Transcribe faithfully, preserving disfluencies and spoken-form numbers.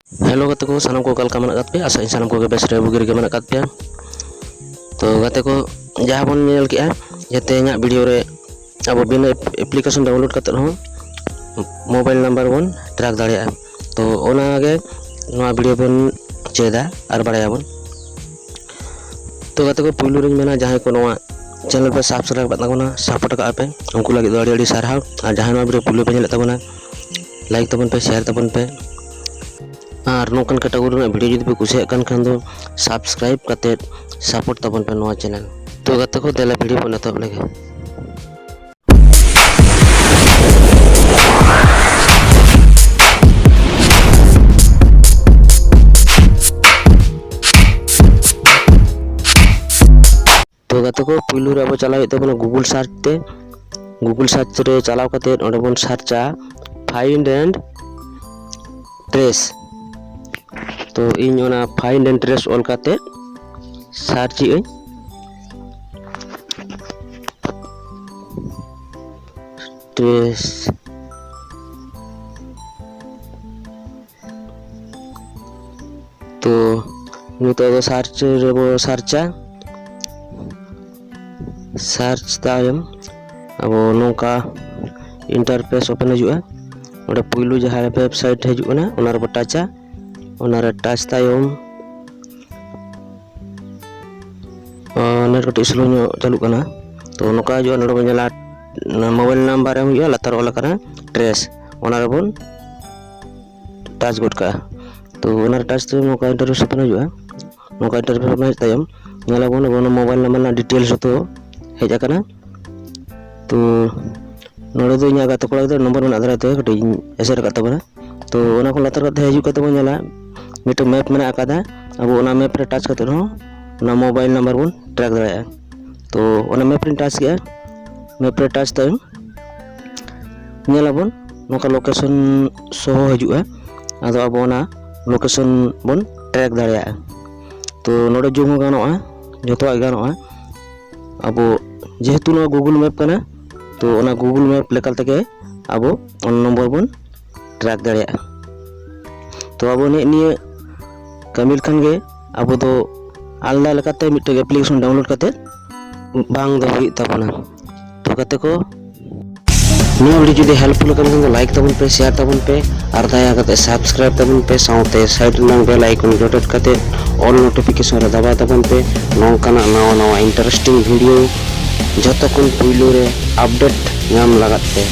Hello ᱜᱟᱛᱮ ᱠᱚ, ᱥᱟᱱᱟᱢ ᱠᱚ ᱚᱠᱟ ᱞᱮᱠᱟ ᱢᱮᱱᱟᱜ ᱟᱠᱟᱫ ᱯᱮᱭᱟ? ᱟᱥᱟᱭᱟᱹᱧ ᱥᱟᱱᱟᱢ ᱠᱚᱜᱮ ᱵᱮᱥ ᱨᱮ ᱵᱩᱜᱤ ᱨᱮᱜᱮ ᱢᱮᱱᱟᱜ ᱟᱠᱟᱫ ᱯᱮᱭᱟ᱾ ᱛᱚ ᱜᱟᱛᱮ ᱠᱚ, ᱡᱟᱦᱟᱸ ᱵᱚᱱ ᱧᱮᱞ ᱠᱮᱜᱼᱟ ᱡᱮ ᱛᱮᱦᱮᱧᱟᱜ ᱵᱷᱤᱰᱤᱭᱳ ᱨᱮ ᱟᱵᱚ ᱵᱤᱱᱟᱹ ᱮᱯᱞᱤᱠᱮᱥᱚᱱ ᱰᱟᱣᱩᱱᱞᱳᱰ ᱠᱟᱛᱮᱫ ᱦᱚᱸ ᱢᱳᱵᱟᱭᱤᱞ ᱱᱟᱢᱵᱟᱨ ᱵᱚᱱ ᱴᱨᱮᱠ ᱫᱟᱲᱮᱭᱟᱜᱼᱟ᱾ ᱛᱚ ᱚᱱᱟᱜᱮ ᱱᱚᱣᱟ ᱵᱷᱤᱰᱤᱭᱳ ᱵᱚᱱ ᱪᱮᱫᱟ ᱟᱨ ᱵᱟᱲᱟᱭᱟᱵᱚᱱ᱾ ᱛᱚ ᱜᱟᱛᱮ ᱠᱚ, ᱯᱩᱭᱞᱩ ᱨᱤᱧ ᱢᱮᱱᱟ, ᱡᱟᱦᱟᱸᱭ ᱠᱚ ᱱᱚᱣᱟ ᱪᱮᱱᱮᱞ ᱯᱮ ᱥᱟᱵᱥᱠᱨᱟᱭᱤᱵ ᱟᱠᱟᱫ ᱛᱟᱵᱚᱱᱟ, ᱥᱟᱯᱳᱨᱴ ᱟᱠᱟᱫ ᱯᱮ, ᱩᱱᱠᱩ ᱞᱟᱹᱜᱤᱫ ᱫᱚ ᱟᱹᱰᱤ ᱟᱹᱰᱤ ᱥᱟᱨᱦᱟᱣ᱾ ᱟᱨ ᱡᱟᱦᱟᱸᱭ ᱱᱚᱣᱟ ᱵᱷᱤᱰᱤᱭᱳ ᱯᱩᱭᱞᱩ ᱯᱮ ᱧᱮᱞᱮᱫ ᱛᱟᱵᱚᱱᱟ, ᱞᱟᱭᱤᱠ ᱛᱟᱵᱚᱱ ᱯᱮ, ᱥᱮᱭᱟᱨ ᱛᱟᱵᱚᱱ ᱯᱮ᱾ ᱟᱨ ᱱᱚᱝᱠᱟᱱ ᱠᱮᱴᱟᱜᱚᱨᱤ ᱨᱮᱱᱟᱜ ᱵᱷᱤᱰᱤᱭᱳ ᱡᱩᱫᱤ ᱯᱮ ᱠᱩᱥᱤᱭᱟᱜ ᱠᱟᱱ ᱠᱷᱟᱱ ᱫᱚ ᱥᱟᱵᱥᱠᱨᱟᱭᱤᱵ ᱠᱟᱛᱮᱫ ᱥᱟᱯᱳᱨᱴ ᱛᱟᱵᱚᱱ ᱯᱮ ᱱᱚᱣᱟ ᱪᱮᱱᱮᱞ᱾ ᱛᱚ ᱜᱟᱛᱮ ᱠᱚ, ᱫᱮᱞᱟ ᱵᱷᱤᱰᱤᱭᱳ ᱵᱚᱱ ᱮᱛᱚᱦᱚᱵ ᱞᱮᱜᱮ᱾ ᱛᱚ ᱜᱟᱛᱮ ᱠᱚ, ᱯᱩᱭᱞᱩ ᱨᱮ ᱟᱵᱚ ᱪᱟᱞᱟᱣ ᱦᱩᱭᱩᱜ ᱛᱟᱵᱚᱱᱟ ᱜᱩᱜᱩᱞ ᱥᱟᱨᱪ ᱛᱮ᱾ ᱜᱩᱜᱩᱞ ᱥᱟᱨᱪ ᱨᱮ ᱪᱟᱞᱟᱣ ᱠᱟᱛᱮᱫ ᱚᱸᱰᱮ ᱵᱚᱱ ᱥᱟᱨᱪᱟ find and trace᱾ ᱛᱚ ᱤᱧ ᱚᱱᱟ find and trace ᱚᱞ ᱠᱟᱛᱮᱫ ᱥᱟᱨᱪ ᱮᱜ ᱟᱹᱧ᱾ ᱴᱨᱮᱥ᱾ ᱛᱚ ᱱᱤᱛᱚᱜ ᱫᱚ ᱥᱟᱨᱪ ᱨᱮᱵᱚ ᱥᱟᱨᱪᱟ᱾ ᱥᱟᱨᱪ ᱛᱟᱭᱚᱢ ᱟᱵᱚ ᱱᱚᱝᱠᱟ ᱤᱱᱴᱟᱨᱯᱷᱮᱥ ᱳᱯᱮᱱ ᱦᱤᱡᱩᱜᱼᱟ᱾ ᱚᱸᱰᱮ ᱯᱩᱭᱞᱩ ᱡᱟᱦᱟᱸ ᱣᱮᱵᱥᱟᱭᱤᱴ ᱦᱤᱡᱩᱜ ᱠᱟᱱᱟ, ᱚᱱᱟ ᱨᱮᱵᱚ ᱴᱟᱪᱟ᱾ ᱚᱱᱟᱨᱮ ᱴᱟᱪ ᱛᱟᱭᱚᱢ, ᱟᱨ ᱱᱮᱴ ᱠᱟᱹᱴᱤᱡ ᱥᱞᱳ ᱧᱚᱜ ᱪᱟᱹᱞᱩᱜ ᱠᱟᱱᱟ᱾ ᱛᱚ ᱱᱚᱝᱠᱟ ᱦᱤᱡᱩᱜᱼᱟ, ᱱᱚᱰᱮ ᱵᱚᱱ ᱧᱮᱞᱟ ᱢᱳᱵᱟᱭᱤᱞ ᱱᱟᱢᱵᱟᱨ ᱮᱢ ᱦᱩᱭᱩᱜᱼᱟ, ᱞᱟᱛᱟᱨ ᱚᱞ ᱟᱠᱟᱱᱟ ᱴᱨᱮᱥ, ᱚᱱᱟ ᱨᱮᱵᱚᱱ ᱴᱟᱪ ᱜᱚᱫ ᱠᱟᱜᱼᱟ᱾ ᱛᱚ ᱚᱱᱟ ᱨᱮ ᱴᱟᱪ ᱛᱟᱭᱚᱢ ᱱᱚᱝᱠᱟ ᱤᱱᱴᱟᱨᱯᱷᱮᱥ ᱳᱯᱮᱱ ᱦᱤᱡᱩᱜᱼᱟ᱾ ᱱᱚᱝᱠᱟ ᱤᱱᱴᱟᱨᱯᱷᱮᱥ ᱳᱯᱮᱱ ᱦᱮᱡ ᱛᱟᱭᱚᱢ ᱧᱮᱞᱟᱵᱚᱱ ᱟᱵᱚ ᱚᱱᱟ ᱢᱳᱵᱟᱭᱤᱞ ᱱᱟᱢᱵᱟᱨ ᱨᱮᱱᱟᱜ ᱰᱤᱴᱮᱞᱥ ᱡᱚᱛᱚ ᱦᱮᱡ ᱟᱠᱟᱱᱟ᱾ ᱛᱚ ᱱᱚᱰᱮ ᱫᱚ ᱤᱧᱟᱹᱜ ᱜᱟᱛᱮ ᱠᱚᱲᱟ ᱜᱤᱫᱽᱨᱟᱹ ᱱᱚᱢᱵᱚᱨ ᱢᱮᱱᱟᱜ ᱫᱟᱨᱟᱭ ᱛᱮ ᱠᱟᱹᱴᱤᱡ ᱤᱧ ᱮᱥᱮᱫ ᱟᱠᱟᱫ ᱛᱟᱵᱚᱱᱟ᱾ ᱛᱚ ᱚᱱᱟ ᱠᱷᱚᱱ ᱞᱟᱛᱟᱨ ᱠᱟᱛᱮ ᱦᱤᱡᱩᱜ ᱠᱟᱛᱮ ᱵᱚᱱ ᱧᱮᱞᱟ ᱢᱤᱫᱴᱟᱝ ᱢᱮᱯ ᱢᱮᱱᱟᱜ ᱟᱠᱟᱫᱟ᱾ ᱟᱵᱚ ᱚᱱᱟ ᱢᱮᱯ ᱨᱮ ᱴᱟᱪ ᱠᱟᱛᱮ ᱦᱚᱸ ᱚᱱᱟ ᱢᱳᱵᱟᱭᱤᱞ ᱱᱟᱢᱵᱟᱨ ᱵᱚᱱ ᱴᱨᱮᱠ ᱫᱟᱲᱮᱭᱟᱜᱼᱟ᱾ ᱛᱚ ᱚᱱᱟ ᱢᱮᱯ ᱨᱤᱧ ᱴᱟᱪ ᱠᱮᱜᱼᱟ᱾ ᱢᱮᱯ ᱨᱮ ᱴᱟᱪ ᱛᱟᱭᱚᱢ ᱧᱮᱞᱟᱵᱚᱱ ᱱᱚᱝᱠᱟ ᱞᱳᱠᱮᱥᱚᱱ ᱥᱚᱦᱚ ᱦᱤᱡᱩᱜᱼᱟ᱾ ᱟᱫᱚ ᱟᱵᱚ ᱚᱱᱟ ᱞᱳᱠᱮᱥᱚᱱ ᱵᱚᱱ ᱴᱨᱮᱠ ᱫᱟᱲᱮᱭᱟᱜᱼᱟ᱾ ᱛᱚ ᱱᱚᱰᱮ ᱡᱩᱢ ᱦᱚᱸ ᱜᱟᱱᱚᱜᱼᱟ, ᱡᱚᱛᱚᱣᱟᱜ ᱜᱮ ᱜᱟᱱᱚᱜᱼᱟ᱾ ᱟᱵᱚ ᱡᱮᱦᱮᱛᱩ ᱱᱚᱣᱟ ᱜᱩᱜᱩᱞ ᱢᱮᱯ ᱠᱟᱱᱟ, ᱛᱚ ᱚᱱᱟ ᱜᱩᱜᱩᱞ ᱢᱮᱯ ᱞᱮᱠᱟ ᱛᱮᱜᱮ ᱟᱵᱚ ᱚᱱᱟ ᱱᱚᱢᱵᱚᱨ ᱵᱚᱱ ᱴᱨᱮᱠ ᱫᱟᱲᱮᱭᱟᱜᱼᱟ᱾ ᱛᱚ ᱟᱵᱚ ᱱᱤᱭᱟᱹ ᱱᱤᱭᱟᱹ ᱠᱟᱹᱢᱤ ᱞᱮᱠᱷᱟᱱ ᱜᱮ ᱟᱵᱚ ᱫᱚ ᱟᱞᱟᱫᱟ ᱞᱮᱠᱟᱛᱮ ᱢᱤᱫᱴᱮᱱ ᱮᱯᱞᱤᱠᱮᱥᱚᱱ ᱰᱟᱣᱩᱱᱞᱳᱰ ᱠᱟᱛᱮ ᱵᱟᱝ ᱫᱚᱦᱚ ᱦᱩᱭᱩᱜ ᱛᱟᱵᱚᱱᱟ᱾ ᱛᱚ ᱜᱟᱛᱮ ᱠᱚ, ᱱᱚᱣᱟ ᱵᱷᱤᱰᱤᱭᱳ ᱡᱩᱫᱤ ᱦᱮᱞᱯᱯᱷᱩᱞ ᱟᱠᱟᱱ ᱠᱷᱟᱱ ᱫᱚ ᱞᱟᱭᱤᱠ ᱛᱟᱵᱚᱱ ᱯᱮ, ᱥᱮᱭᱟᱨ ᱛᱟᱵᱚᱱ ᱯᱮ ᱟᱨ ᱫᱟᱭᱟ ᱠᱟᱛᱮ ᱥᱟᱵᱥᱠᱨᱟᱭᱤᱵ ᱛᱟᱵᱚᱱ ᱯᱮ, ᱥᱟᱶᱛᱮ ᱥᱟᱭᱤᱰ ᱨᱮᱱᱟᱜ ᱵᱮᱞ ᱟᱭᱠᱚᱱ ᱡᱚᱴᱮᱫ ᱠᱟᱛᱮ ᱚᱞ ᱱᱳᱴᱤᱯᱷᱤᱠᱮᱥᱚᱱ ᱨᱮ ᱫᱟᱵᱟᱣ ᱛᱟᱵᱚᱱ ᱯᱮ᱾ ᱱᱚᱝᱠᱟᱱᱟᱜ ᱱᱟᱣᱟ ᱱᱟᱣᱟ ᱤᱱᱴᱟᱨᱮᱥᱴᱤᱝ ᱵᱷᱤᱰᱤᱭᱳ ᱡᱚᱛᱚ ᱠᱷᱚᱱ ᱯᱩᱭᱞᱩ ᱨᱮ ᱟᱯᱰᱮᱴ ᱧᱟᱢ ᱞᱟᱜᱟᱫ ᱛᱮ᱾